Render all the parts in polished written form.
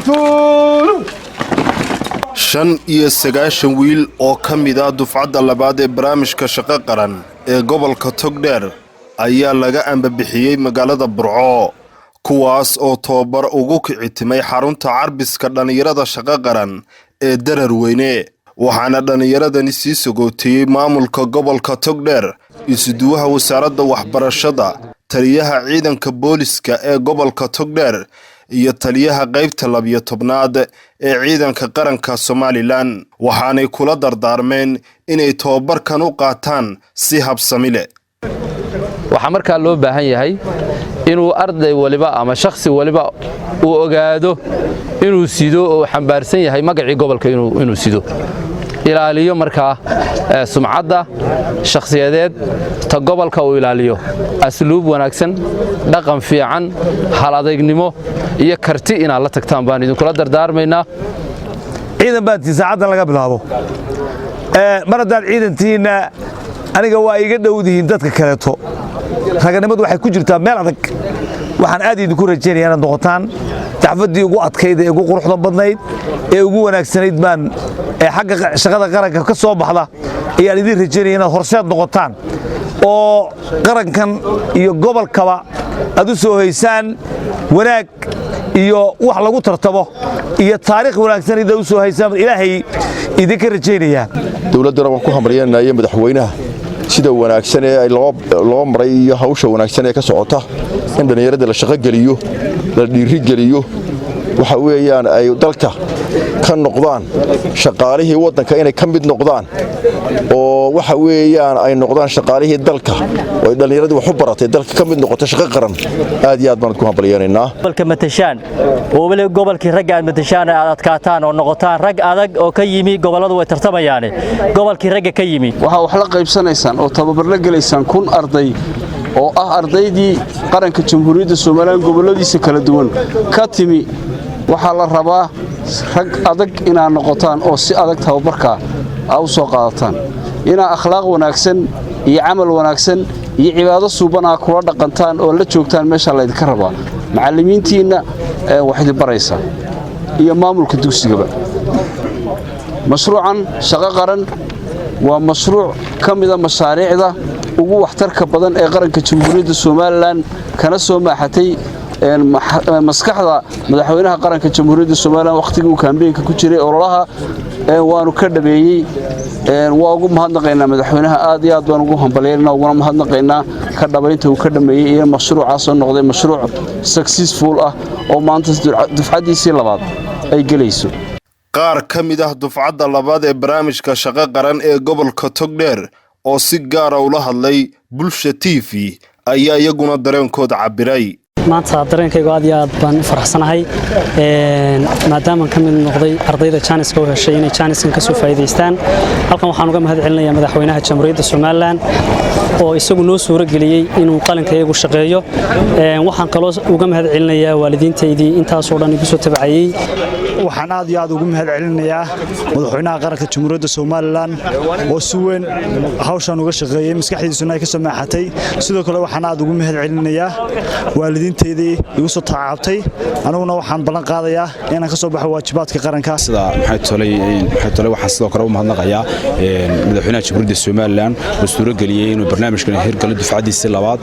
Digtoonow. 95 wiil oo ka mid ah dufcadda labaad ee barnaamijka Shaqo Qaran ee gobolka Togdheer ayaa laga ambabixiyey magaalada Burco, kuwaas oo tababar ugu kicitimay xarunta carbiska dhallinyarada Shaqo Qaran ee Dararweyne. Waxaana dhallinyaradani sii sagootiyey maamulka gobolka Togdheer, isuduwaha wasaaradda waxbarashada, taliyaha ciidanka booliska ee gobolka Togdheer iyo taliyaha qaybta 12aad ee ciidanka qaranka Somalilan. Waxaanay kula dardaarmeen inay tababarkan u qaataan si habsami leh. Waxaa markaa loo baahan yahay inuu arday waliba ama shakhsi waliba uu ogaado inuu sido oo xambaarsan yahay magacii gobolka, inuu sido, ilaaliyo markaa sumcadda shakhsiyadeed ta gobolka uu ilaaliyo, asluub wanaagsan, dhaqan fiican, hal adaygnimo iyo karti inaad la tagtaan baan idinkula dardaarmaynaa. Ciidan baan tii saacaddan laga bilaabo. Mar haddaad ciidantiinna, aniga waa iga dhowdihiin dadka kaleeto. Raganimadu waxay ku jirtaa meel adag. Waxaan aad idinku rajaynaya inaad noqotaan dafcaddii ugu adkayd ee ugu quruxda badnayd ee ugu wanaagsanayd baan ee xagga shaqada qaranka ka soo baxda ayaan idin rajaynaya, inaad horseed noqotaan oo qarankan iyo gobolkaba aad u soo haysaan wanaag iyo wax lagu tartamo iyo taariikh wanaagsan inaad u soo haysaan Ilaahay idinka rajaynayaa. Dowladdana waan ku hambalyanaya, madaxweynaha, sida wanaagsan ee ay loo maray iyo hawsha wanaagsan ee ka socota in dhallinyarada la shaqogeliyo, la dhiirigeliyo. Waxa weeyaan ay dalka ka noqdaan shaqaalihii waddanka, inay ka mid noqdaan oo waxa weeyaan ay noqdaan shaqaalihii dalka oo ay dhallinyaradii wax u baratay dalka ka mid noqoto shaqo qaran. Aad iyo aad baan ku hambalyaynaynaa. Gobolka matashaan oo weli gobolkii ragga aad matashaan, aad adkaataan oo noqotaan rag adag oo ka yimi gobolladu way tartamayaane, gobolkii ragga ka yimi. Waxaa wax la qaybsanaysaan oo tababar la gelaysaan 1000 arday oo ah ardaydii qaranka Jamhuuriyadda Somalilan gobolladiisa kala duwan ka timi. Waxaa la rabaa rag adag inaad noqotaan oo si adag tababarka aa u soo qaadataan, inaa akhlaaq wanaagsan iyo camal wanaagsan iyo cibaado suuban aa kula dhaqantaan oo la joogtaan. Meeshaa laydinka rabaa macallimiintiinna wax idin baraysa iyo maamulka dugsigaba. Mashruucan Shaqo Qaran waa mashruuc ka mida mashaariicda ugu waxtarka badan ee qaranka Jamhuuriyadda Somalilan, kana soo maaxatay maskaxda madaxweynaha qaranka Jamhuuriyadda Somalilan wakhtigii uu campaign-ka ku jiray ololaha. Waanu ka dhabeeyey. Waa ugu mahadnaqaynaa madaxweynaha, aad iyo aad baan ugu hambalyaynaa, uguna mahadnaqaynaa ka dhabaynta uu ka dhameeyey iyo mashruucaasoo noqday mashruuc successful ah oo maanta dufcaddiisii labaad ay gelayso. Qaar ka mid ah dufcadda labaad ee barnaamijka Shaqo Qaran ee gobolka Togdheer oo si gaara ula hadlay Bulsha TV ayaa iyaguna dareenkooda cabbiray. Maanta dareenkaygu aad iyo aad baan u faraxsanahay, maadaamaan ka mid noqday ardayda jaaniska u heshay inay jaaniskan ka soo faa'iidaystaan. Halkan waxaan uga mahad celinayaa madaxweynaha Jamhuuriyadda Somalilan oo isagu noo suuro geliyey inuu qalinkayagu shaqeeyo. Waxaan kaloo uga mahad celinayaa waalidiintaydii intaasoo dhan igu soo tabacayey. Waxaan aad iyo aad ugu mahad celinayaa madaxweynaha qaranka Jamhuuriyadda Somalilan oo si weyn hawshan uga shaqeeyey, maskaxdiisuna ay ka soo maaxatay. Sidoo kale waxaan aad ugu mahad celinayaa waalidiintaydii igu soo tacaabtay. Aniguna waxaan ballan qaadayaa inaan ka soo baxo waajibaadka qaranka. Sida maxay tolay, waxaan sidoo kale u mahadnaqayaa madaxweynaha Jamhuuriyadda Somalilan oo suurageliyey inuu barnaamijkan hirgalo dufcadiisii labaad.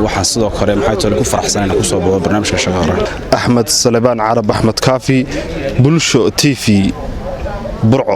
Waxaan sidoo kale, maxay tolay, ku faraxsan inaan ku soo bodo barnaamijka Shaqo Qaran. Axmed Salebaan Carab, Axmed Kaafi, Bulsho TV, Burco.